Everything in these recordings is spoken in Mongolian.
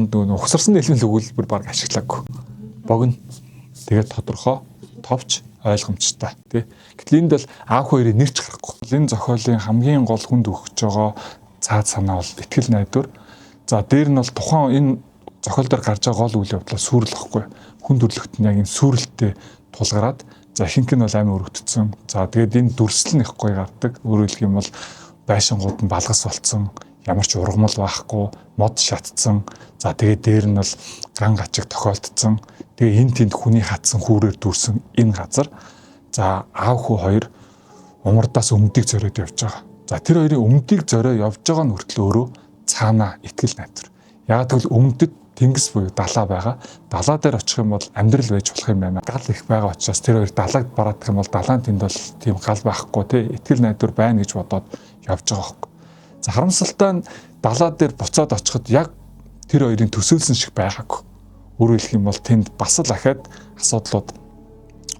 номд нөгөө ухсарсан нийлмэл өгүүлбэр баг ашиглаагүй. Богино. Тэгээд тодорхой, товч, ойлгомжтой, тий. Гэтэл энд бол аав хоёрын нэр ч гарахгүй. Энэ зохиолын хамгийн гол хүнд өгч байгаа цаад санаа бол итгэл найдвар. За, дээр нь бол тухайн энэ зохиол дээр гарч байгаа гол үйл явдлаа сүрэл واخгүй. Хүн төрлөخت нь яг энэ сүрэлтэй тулгараад, за, ихэнх нь бол амар өргөтцөн. За, тэгээд энэ дүрслэл нь их гоё гардаг. Өөрөөр хэлэх юм бол байшингууд нь балгас болцсон, ямар ч ургамал байхгүй, мод шатцсан. За, тэгээд дээр нь бол ган гачиг тохиолдсон. Тэгээ энэ тэнд хүний хатсан хүүрээр дүүрсэн энэ газар, за, аав хүү хоёр умардаас өмдийг зориод явж байгаа. За, тэр хоёрын өмдийг зорио явж байгаа нь хүртэл өөрөө цаана итгэл найдвар. Яг тэгвэл өмдөд тэнгис буюу далаа байгаа. Далаа дээр очих юм бол амьдрал байж болох юм байна. Гал их байгаа учраас тэр хоёр далайг бараадах юм бол далаан тэнд бол тийм гал байхгүй, тий, итгэл найдвар байна гэж бодоод явж байгаа хөөхгүй. За, харамсалтай нь далаа дээр буцаад очиход яг тэр хоёрын төсөөлсөн шиг байгаагүй. Өөрөөр хэлэх юм бол тэнд бас л ахаад асуудлууд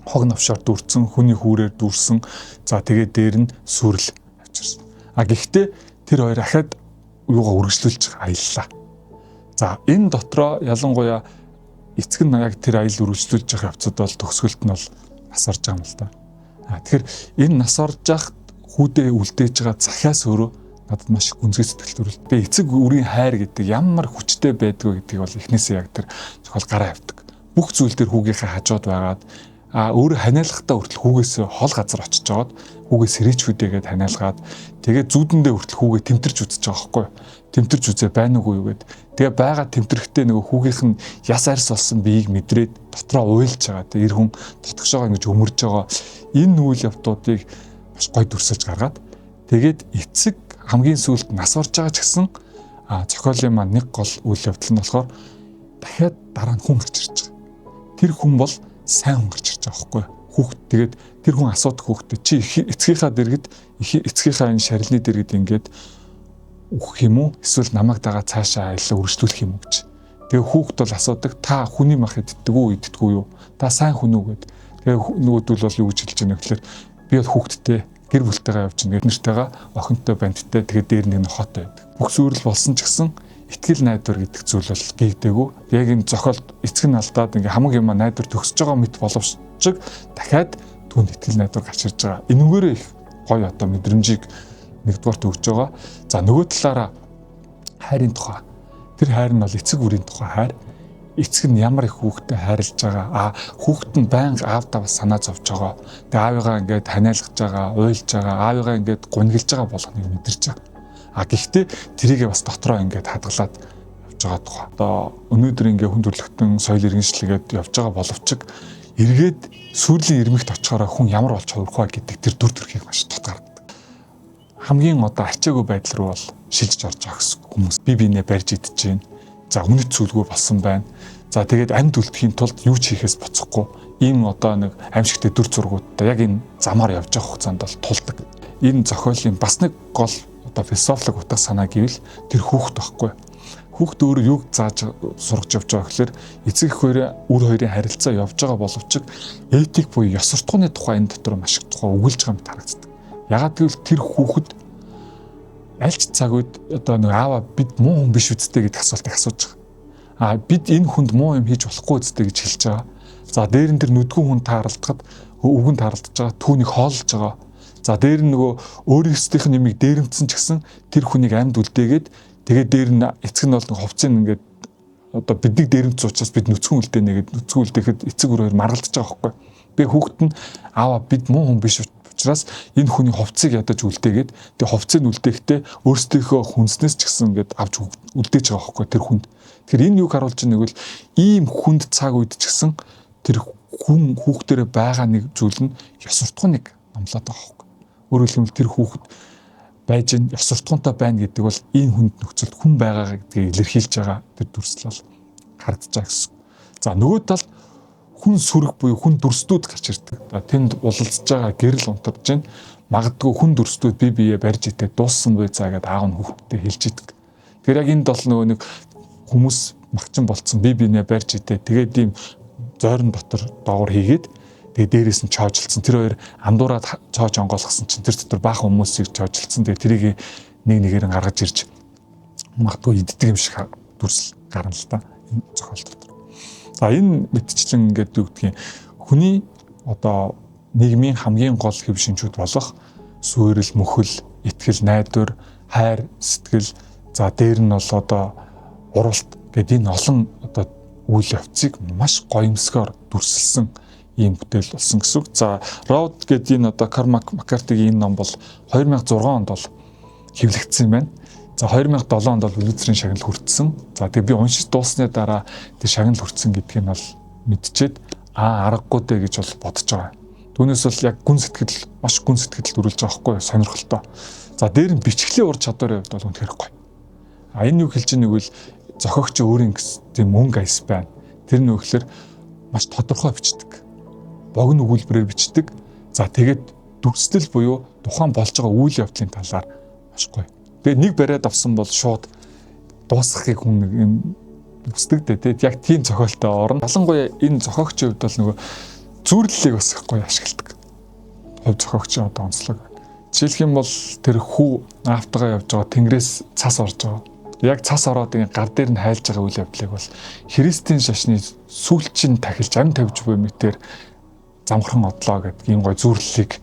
хог навшаар дүүрсэн, хүний хүүрээр дүүрсэн. За, тэгээд дээр нь сүрэл авчирсан. А гэхдээ тэр хоёр ахаад юугаа үргэлжлүүлж аяллаа. За, энэ дотроо ялангуяа эцэг нь яг тэр аялал үргэлжлүүлж явах явцад бол төгсгөлт нь бол нас орж байгаа юм л да. А тэгэхээр энэ нас орж явах хүүдээ үлдээж байгаа захиас өөрөө надад маш их гүнзгий сэтгэл төрөл. Тэгээ эцэг үрийн хайр гэдэг ямар хүчтэй байдгүй гэдгийг бол эхнээсээ яг тэр зохиол гараа явдаг. Бүх зүйл дээр хүүгийнхээ хажууд байгаад, а өөрөө ханиалгахтаа хүртэл хүүгээс хол газар очиж жагаад хүүгээ сэрээч хүүдээгээд ханиалгаад, тэгээд зүүдэндээ хүртэл хүүгээ тэмтэрч үзэж байгаа байхгүй юу. Тэмтэрч үзээ байна уугүй юу гэд. Тэгээ байгаа тэмтрэхтэй нөгөө хүүгийнх нь яс арьс болсон биеийг мэдрээд дотроо уйлж байгаа. Тэгээ эр хүн дотгошоогоо ингэж өмөрж байгаа энэ үйл явдлуудыг маш гоё дүрсэлж гаргаад, тэгээд эцэг хамгийн сүүлд нас орж байгаа ч гэсэн зохиолын маань нэг гол үйл явдал нь болохоор дахиад дараа нь хүн гарч ирж байгаа. Тэр хүн бол сайн хүн гарч ирж байгаа байхгүй юу? Хүүхд, тэгээд тэр хүн асуудаг хүүхдэд: "Чи эцгийнхаа дэргэд, эцгийнхаа энэ шарилны дэргэд ингээд үхэх юм уу? Эсвэл намайг дагаа цаашаа аяллаа үргэлжлүүлэх юм уу?" гэж. Тэгээ хүүхд бол асуудаг: "Та хүний мах иддэг үү, иддэггүй юу? Та сайн хүн үү?" гэд. Тэгээ нөгөөдөл бол юу гэж хэлж байгаа нэ гэхээр би бол хүүхдтэй, гэр бүлтэйгээ явж байна. Нэртэйгээ, охинтой, бандтай, тэгээд дээр нэг нохоотой байдаг. Бүх сүрэл болсон ч гэсэн итгэл найдвар гэдэг зүйл бол гэгдээгүй. Яг энэ зохиолд эцэг нь алдаад ингээ хамаг юм найдвар төгсөж байгаа мэт боловч дахиад түүнд итгэл найдвар гарч ирж байгаа. Энүүгээрээ их гоё одоо мэдрэмжийг нэгдүгээрт өгж байгаа. За, нөгөө талаараа хайрын тухай. Тэр хайр нь бол эцэг үрийн тухай хайр. Эцэг нь ямар их хүүхдэд хайрлаж байгаа. А хүүхэд нь байнга аавдаа бас санаа зовж байгаа. Тэгээ аавыгаа ингээд ханиалгаж байгаа, уйлж байгаа, аавыгаа ингээд гуниглаж байгаа болгоныг мэдэрч байгаа. А гэхдээ тэрийгээ бас дотроо ингээд хадгалаад явж байгаа тухай. Одоо өнөөдөр ингээд хүн төрөлхтөн соёл иргэншлэгээд явж байгаа боловч эргээд сүрлийн ирмэгт очихороо хүн ямар болж хувирах вэ гэдэг тэр дүр төрхийг маш тот гаргадаг. Хамгийн одоо ачаагүй байдал руу бол шилжиж орж байгаа гэсэн хүмүүс бие биенээ барьж идэж байна. За, үнэт зүйлгүй болсон байна. За, тэгээд амьд үлдэхийн тулд юу ч хийхээс буцахгүй ийм одоо нэг аимшигтэй дүр зургуудтай яг энэ замаар явж байгаа хугацаанд бол тулдаг. Энэ зохиолын бас нэг гол одоо философик утга санаа гэвэл тэр хүүхэд байхгүй. Хүүхэд өөрөө юг зааж сургаж явж байгаа гэхээр эцэг эх хоёрын үр хоёрын харилцаа явж байгаа боловч этик буюу ёс суртахууны тухай энэ дотор маш их тухай өгүүлж байгаа мэт харагддаг. Ягаад гэвэл тэр хүүхэд аль ч цаг үед одоо нэг "Аава, бид муу хүн биш үсттэй?" гэдэг асуултыг асууж байгаа. А бид энэ хүнд муу юм хийж болохгүй үсттэй гэж хэлж байгаа. За, дээр нь тэр нүдгүн хүн тааралдахад өвгөн тааралдаж байгаа, түүнийг хооллож байгаа. За, дээр нь нөгөө өөрийнхөө нэмийг дээрэмдсэн ч гэсэн тэр хүнийг амьд үлдээгээд, тэгээд дээр нь эцэг нь бол нэг хувцсыг ингээд одоо биднийг дээрэмдсэн учраас бид нүцгэн үлдээнэ гэд нүцгэн үлдээхэд эцэг үр хоёр маргалдаж байгаа байхгүй. Би хүүхэд нь "Аава, бид муу хүн биш учраас энэ хүний хувцсыг ядаж үлдээгээд", тэгээ хувцсыг үлдээхдээ өөрсдийнхөө хүнснээс ч гэсэн ингээд авч үлдээж байгаа байхгүй тэр хүнд. Тэгэхээр энэ юг харуулж байгаа нэг бол ийм хүнд цаг үед ч гэсэн тэр хүн хүүхдэрээ байгаа нэг зүйл нь ёс суртахууныг номлоод байгаа байхгүй. Өөрөөр хэлбэл тэр хүүхэд байж ин ёс суртахуунтай байна гэдэг бол энэ хүнд нөхцөлд хүн байгаа гэдгийг илэрхийлж байгаа тэр дүрслэл бол харагдаж байгаа гэсэн. За, нөгөө тал хүн сүрэг буюу хүн дүрстүүд гарч ирдэг. За, тэнд уулзж байгаа гэрэл унтарж байна. Магадгүй хүн дүрстүүд бие биеэ барьж идээд дууссан буй цаа гэдээ аав нь хүүхдэд хэлж идэг. Тэгэхээр яг энд бол нөгөө нэг хүмүүс магчин болцсон, бие биенээ барьж идээд, тэгээд ийм зойрон дотор доогуур хийгээд, тэгээ дээрээс нь чоожилсан. Тэр хоёр андуураад чоож онгойлгосон чинь тэр дотор баахан хүмүүсийг чоожилсан. Тэгээ тэрийг нэг нэгээр нь гаргаж ирж магадгүй иддэг юм шиг дүрсэл гарна л да энэ зохиол дотор. За энэ мэтчлэн ингээд юу гэдгийг хүний одоо нийгмийн хамгийн гол хэв шинжүүд болох сүйрэл, мөхөл, итгэл, найдвар, хайр, сэтгэл, за дээр нь бол одоо уралт гэдэг энэ олон одоо үйл явцыг маш гоёмсгоор дүрсэлсэн ийм бүтээл болсон гэсэн үг. За Road гэдэг энэ одоо Cormac McCarthy-гийн энэ ном бол 2006 онд бол хэвлэгдсэн юм байна. За 2007 онд бол Пүлитцерийн шагнал хүртсэн. За тэгээ би уншиж дууссаны дараа тэр шагнал хүртсэн гэдгийг нь бол мэдчихэд аргагүй дээ гэж бол бодож байгаа. Түүнээс бол яг гүн сэтгэл, маш гүн сэтгэл төрүүлж байгаа байхгүй сонирхолтой. За дээр нь бичглийн ур чадварын хувьд бол үнэхээр гоё. А энэ юу хэлж байгаа нэг үл зохиогч өөрийн тийм мөнгө аяс байна. Тэр нь өгөхлөр маш тодорхой бичдэг. Богино өгүүлбэрээр бичдэг. За тэгээд дүрслэл буюу тухайн болж байгаа үйл явдлын талаар маш гоё. Тэгээд нэг бариад авсан бол шууд дуусгахыг хүн нэг юм хүсдэг дээ. Тэгээд яг тийм зохиолтой орно. Ялангуяа энэ зохиогчийн хувьд бол нөгөө зүйрлэлийг бас их гоё ашигладаг. Хувь зохиогчийн одоо онцлог. Жишээлх юм бол тэр хүү нафтагаа явж байгаа тэнгэрээс цас орж байгаа. Яг цас ороод ингээ гар дээр нь хайлж байгаа үйл явдлыг бол Христийн шашны сүүлчийн тахилж ам тавьж буй мэтэр замхран одлоо гэдэг ийм гой зүйрлэлийг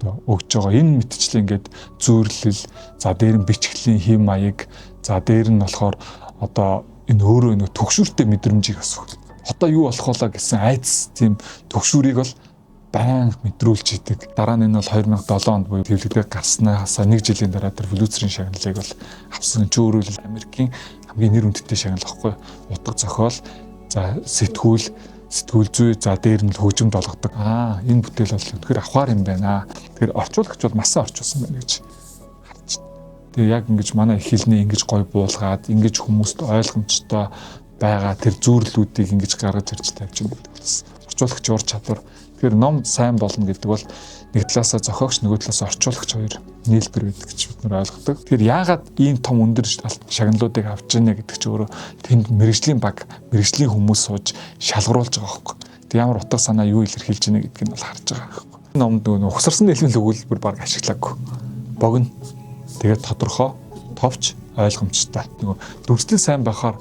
өгж байгаа. Энэ мэтчлэн ингээд зүйрлэл, за дээр нь бичглийн хэм маяг, за дээр нь болохоор одоо энэ өөрөө нэг төгшүүртэй мэдрэмжийг бас өгдөг. Одоо юу болох болоо гэсэн айдас тийм төгшүүрийг бол байнга мэдрүүлж идэг. Дараа нь энэ бол 2007 онд буюу хэвлэгдээ гарснаасаа нэг жилийн дараа тэр Пүлитцерийн шагналыг бол авсан. Чи өөрөөр хэлбэл Америкийн хамгийн нэр хүндтэй шагнал байхгүй. Утга зохиол, за сэтгүүл, сэтгүүл зүй, за дээр нь хөгжимд олгодог. Энэ бүтээл бол үнэхээр авахар юм байна. Тэгэхээр орчуулагч бол маш сайн орчуулсан байна гэж харж байна. Тэгээ яг ингэж манай их хэлний ингэж гоё буулгаад, ингэж хүмүүст ойлгомжтой байгаа тэр зүйрлүүдийг ингэж гаргаж ирж тавьж байгаа гэдэг бас орчуулагч ур чадвар. Тэгэхээр ном сайн болно гэдэг бол нэг талаасаа зохиогч, нөгөө талаасаа орчуулагч хоёр нийлбэр байдаг гэж бид нар ойлгодог. Тэгэхээр яагаад ийм том өндөр шагналуудыг авч ийнэ гэдэг чинь өөрөө тэнд мэрэгжлийн баг, мэрэгжлийн хүмүүс сууж шалгаруулж байгаа байхгүй. Тэг ямар утга санаа юу илэрхийлж ийнэ гэдгийг нь бол харж байгаа байхгүй. Номд нөгөө ухсарсан нийлмэл өгүүлбэр баг ашиглаагүй. Богино. Тэгээд тодорхой, товч, ойлгомжтой. Нөгөө дүрслэл сайн байхаар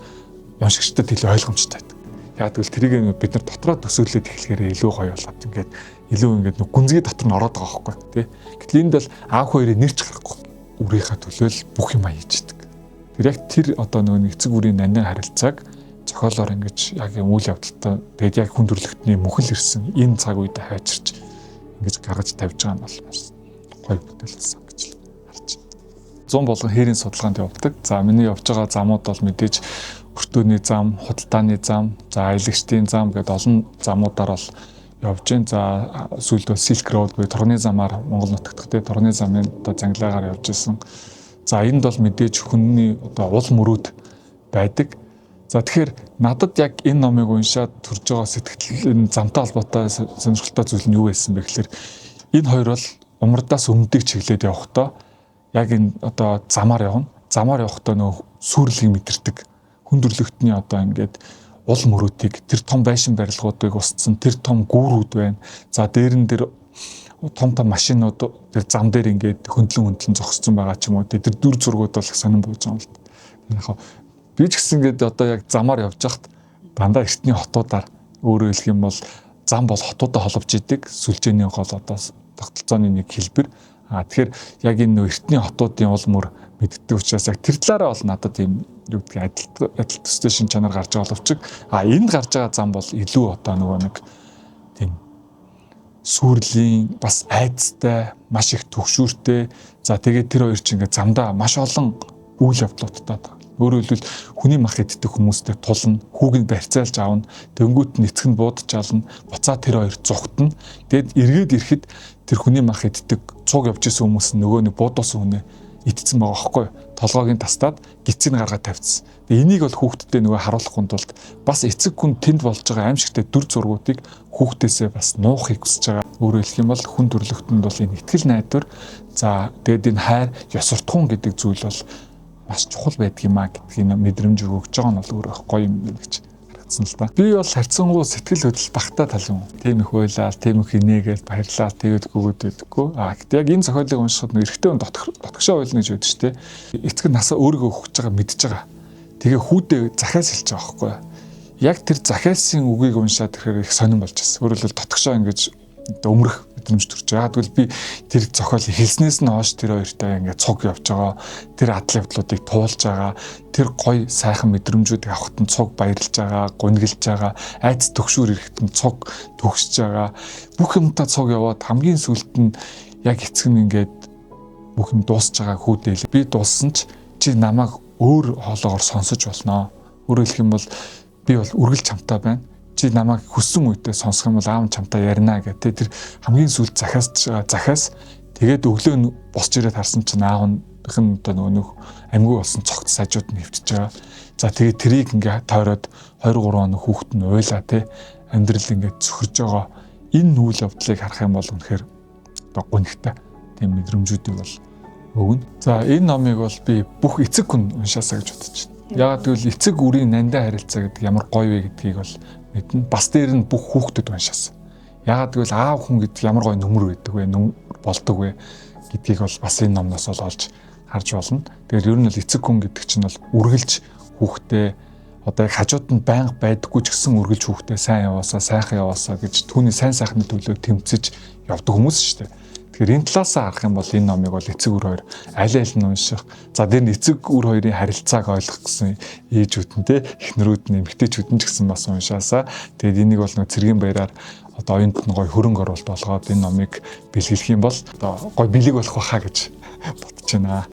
уншигчдад илүү ойлгомжтой байдаг. Яг тэгвэл тэрийг бид нар дотроо төсөөлөд эхлэхээр илүү гоё болоод ингээд илүү ингээд нэг гүнзгий дотор нь ороод байгаа байхгүй тий. Гэтэл энд бол аав хоёрын нэрч гарахгүй. Үрийнхээ төлөө л бүх юм хийждэг. Тэр яг тэр одоо нөгөө эцэг үрийн нандин харилцааг зохиолоор ингэж яг юм үйл явдалтай тэгээд яг хүн төрөлхтний мөхөл ирсэн энэ цаг үед хайчирч ингэж гаргаж тавьж байгаа нь бол маш гоё бүтээл болсон гэж харж байна. 100 болгон хээрийн судалгаанд явдаг. За миний явж байгаа замууд бол мэдээж өртөөний зам, худалдааны зам, за аялагчдын зам гэдээ олон замуудаар бол явж гин. За сүүлд бол Silk Road буюу торгоны замаар Монгол нутагт те торгоны замын одоо зангилаагаар явж исэн. За энд бол мэдээж хүний одоо уул мөрүүд байдаг. За тэгэхээр надад яг энэ номыг уншаад төрж байгаа сэтгэл энэ замтай холбоотой сонирхолтой зүйл нь юу байсан бэ гэхээр энэ хоёр бол умардаас өмнөдийг чиглээд явахдаа яг энэ одоо замаар явна. Замаар явахдаа нөгөө сүрлийг мэдэрдэг. Хүн төрлөختний одоо ингээд уул мөрүүдийг тэр том байшин барилгуудыг устсан тэр том гүүрүүд байна. За дээр нь тэр том том машинууд тэр зам дээр ингээд хөндлөн хөндлөн зогссон байгаа ч юм уу. Тэр дүр зургууд бол их сонирн бууж байгаа юм л да. Яг би ч гэсэн ингээд одоо яг замаар явж байхад дандаа эртний хотуудаар өөрөөр хэлэх юм бол зам бол хотуудаа холбож идэг сүлжээний гол одоо тогтолцооны нэг хэлбэр. А тэгэхээр яг энэ нөө эртний хотуудын уул мөр мэддэг учраас яг тэр талаараа бол надад ийм юу гэдгийг адил төстэй шин чанар гарч байгаа боловч а энд гарч байгаа зам бол илүү одоо нөгөө нэг тийм сүрлийн бас айдастай маш их төгшүүртэй. За тэгээд тэр хоёр чинь ингээд замдаа маш олон үйл явдлуудтай. Өөрөөр хэлбэл хүний мах иддэг хүмүүстэй тулна, хүүг нь барьцаалж авна, дөнгөт нь эцэг нь буудаж ална, буцаа тэр хоёр зугтана. Тэгэд эргээд ирэхэд тэр хүний мах иддэг цуг явж исэн хүмүүс нь нөгөө нэг буудуулсан хүнээ идсэн байгаа байхгүй юу? Толгойг нь тастаад гидсийг гаргаад тавьчихсан. Тэгээ энийг бол хүүхдэдээ нөгөө харуулахгүй тулд бас эцэг хүн тэнд болж байгаа аимшигтай дүр зургуудыг хүүхдээсээ бас нуухыг хүсэж байгаа. Өөрөөр хэлэх юм бол хүн төрлөختөнд бол энэ итгэл найдвар, за тэгээд энэ хайр, ёс суртахуун гэдэг зүйл бол маш чухал байдаг юм а гэдгийг мэдрэмж өгч байгаа нь бол өөрөө гоё юм гэж харагдсан л да. Би бол харьцангуй сэтгэл хөдлөл багтаа тал юм. Тийм их уйлаа, тийм их инээгээл баярлаа, тэгээд гүгүүд байдаггүй. А гэтээ яг энэ зохиолыг уншихад нэр эрэгтэй хүн дотгошоо уйлна гэж байдаг шүү дээ. Эцэг нь насаа өөрийгөө өгч байгаа мэдж байгаа. Тэгээ хүүдээ захиас хэлж байгаа байхгүй юу? Яг тэр захиасын үгийг уншаад ирэхээр их сонирн болж байна. Өөрөөр хэлбэл дотгошоо ингэж өмрөх мэдрэмж төрж байгаа. Тэгвэл би тэр зохиол хэлснээс нь хойш тэр хоёртой ингээд цуг явж байгаа. Тэр адал явдлуудыг туулж байгаа. Тэр гой сайхан мэдрэмжүүдийг авахт нь цуг баярлж байгаа, гуниглаж байгаа, айц төгшүүр ирэхэд нь цуг төгсөж байгаа. Бүх юмтай цуг яваад хамгийн сүүлд нь яг эцэг нь ингээд бүх юм дуусж байгаа хүүдэл. Би дууссан ч чи намайг өөр хоолоогоор сонсож болно. Өөрөөр хэлэх юм бол би бол үргэлж чамтай байна, чи намайг хүссэн үедээ сонсох юм бол аав нь чамтай ярина гэх тэ. Тэр хамгийн сүүлд захиас захиас тэгээд өглөө нь босч ирээд харсан чинь аав нь одоо нөгөө нөх амьгүй болсон цогц сажууд нь хөвтөж байгаа. За, тэгээд тэрийг ингээ тойроод 23 хоног хүүхэд нь уйлаа те, амьдрал ингээ цөхөрж байгаа энэ үйл явдлыг харах юм бол үнэхээр одоо гунигтай тийм мэдрэмжүүдийг бол өгнө. За, энэ номыг бол би бүх эцэг хүн уншаасаа гэж бодож байна. Яагаад гэвэл эцэг үрийн нандаа харилцаа гэдэг ямар гоё вэ гэдгийг бол мэднэ. Бас дээр нь бүх хүүхдүүд уншаасан. Яагаад гэвэл аав хүн гэдэг ямар гоё нүмер байдаг вэ, нүмер болдог вэ гэдгийг бол бас энэ номноос бол олж харж болно. Тэгэхээр ер нь бол эцэг хүн гэдэг чинь бол үргэлж хүүхдээ одоо яг хажууд нь байнга байдаггүй ч гэсэн үргэлж хүүхдээ сайн яваасаа, сайхан яваасаа гэж түүний сайн сайхны төлөө тэмцэж явдаг хүмүүс шүү дээ. Тэгэхээр энэ талаасаа харах юм бол энэ номыг бол эцэг үр хоёр аль аль нь унших. За, дээр нь эцэг үр хоёрын харилцааг ойлгох гэсэн ээжүүд нь те, эхнэрүүд нь, эмэгтэйчүүд нь ч гэсэн бас уншаасаа. Тэгээд энийг бол нэг цэргийн баяраар одоо оюунт нь гой хөрөнгө оруулалт болгоод энэ номыг бэлгэлэх юм бол одоо гой бэлэг болох байхаа гэж бодож байна.